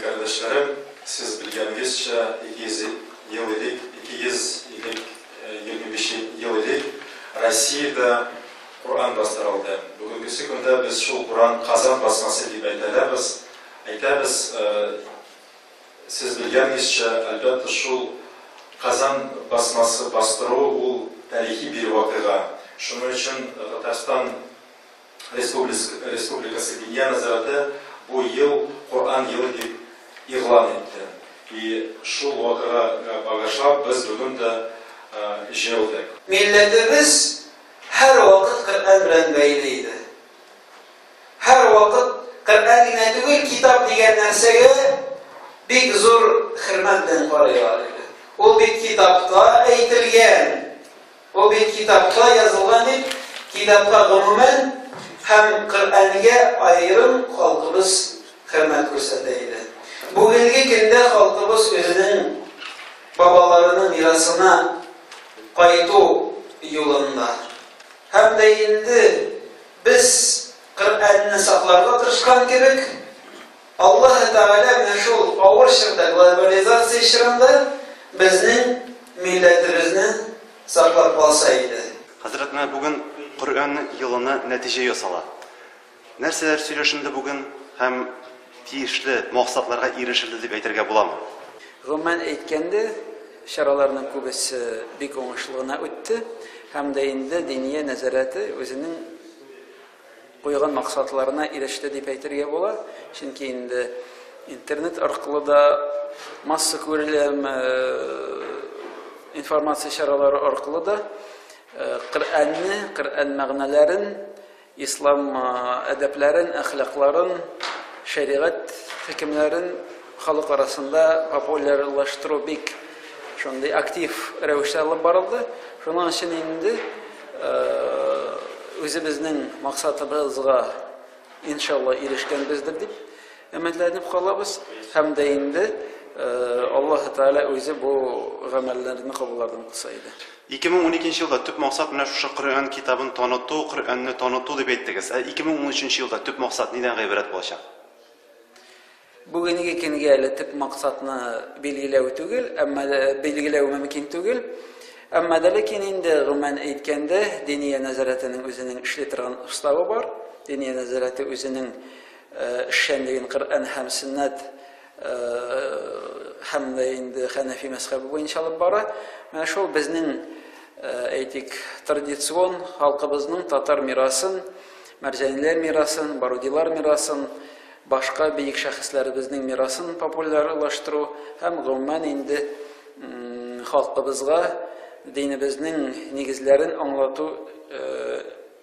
кардәшләрем, сез белгәнгезчә, 200 ел элек, 200 элек, 25 ел элек Россиядә Коръән бастырылды. Бүгенгесе көндә без шул Коръән Казан басмасы дип әйтәләбез. Әйтәбез, сез белгәнгезчә, әлбәттә, шул Казан басмасы бастыру ул тарихи бер вакыйга. Шуның өчен Татарстан Республикасы Диния нәзарәте бу ел Коръән елы дип игълан итте. И шул вакыйгага багышлап без бүген дә җыелдык. Милләтебез һәрвакыт Коръән белән бәйле иде. Һәрвакыт Коръән генә түгел, китап дигән нәрсәгә бик зур хөрмәт белән карыйлар иде. Ул бит китапта әйтелгән. Ул бит китапта язылган дип, китапка гомумән һәм Коръәнгә аерым халкыбыз хөрмәт күрсәтә иде. Бүгенге көндә халкыбыз үзенең бабаларының мирасына кайту юлында. Һәм дә инде без Коръәнне сакларга тырышкан кебек, Аллаһы Тәгалә менә шул авыр чорда, глобализация чорында безнең милләтебезне саклап калса иде. Хәзрәт, менә бүген Коръән елына нәтиҗә ясала. Нәрсәләр сөйләшенде бүген һәм тиешле максатларга ирешелде дип әйтергә буламы? Гомумән әйткәндә, чараларның күбесе бик уңышлы гына үтте һәм дә инде Диния нәзарәте үзенең куйган максатларына иреште дип әйтергә була, чөнки инде интернет аркылы да массакүләм информация чаралары аркылы да Коръәнне, Коръән мәгънәләрен, ислам әдәпләрен, әхлакларын, шәригать хөкемнәрен халык арасында популярлаштыру бик шундый актив рәвештә алып барылды. Шуның өчен инде Үзебезнең максатыбызга, иншалла, ирешкәнбездер дип өметләнеп калабыз. Һәм дә инде Аллаһы Тәгалә үзе бу гамәлләрне кабуллардан кылса иде. 2012 елда төп максат менә шушы Коръән китабын таныту, Коръәнне таныту дип әйттегез. Ә 2013 елда төп максат нидән гыйбарәт булачак? Бүгенге көнгә әле төп максатны билгеләү түгел, әмма билгеләү мөмкин түгел. Әмма дә ләкин инде гомумән әйткәндә, Диния нәзарәтенең үзенең эшли торган уставы бар. Диния нәзарәте үзенең эшчәнлеген Коръән һәм сөннәт һәм дә инде Хәнәфи мәзхәбе буенча алып бара. Менә шул безнең, әйтик, традицион халкыбызның татар мирасын, Мәрҗаниләр мирасын, Барудилар мирасын, башка бөек шәхесләребезнең мирасын популярлаштыру һәм гомумән инде халкыбызга динебезнең нигезләрен аңлату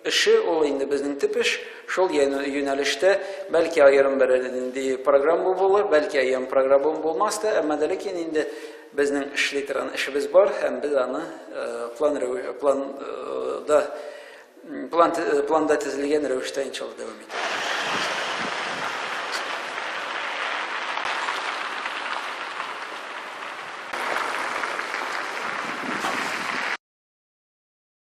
эше, ул инде безнең төп эш. Шул юнәлештә бәлки аерым бер нинди программа булыр, бәлки аерым программа булмас та, әмма дә ләкин инде безнең эшли торган эшебез бар һәм без аны план планда планда төзелгән рәвештә иншалла дәвам итәбез.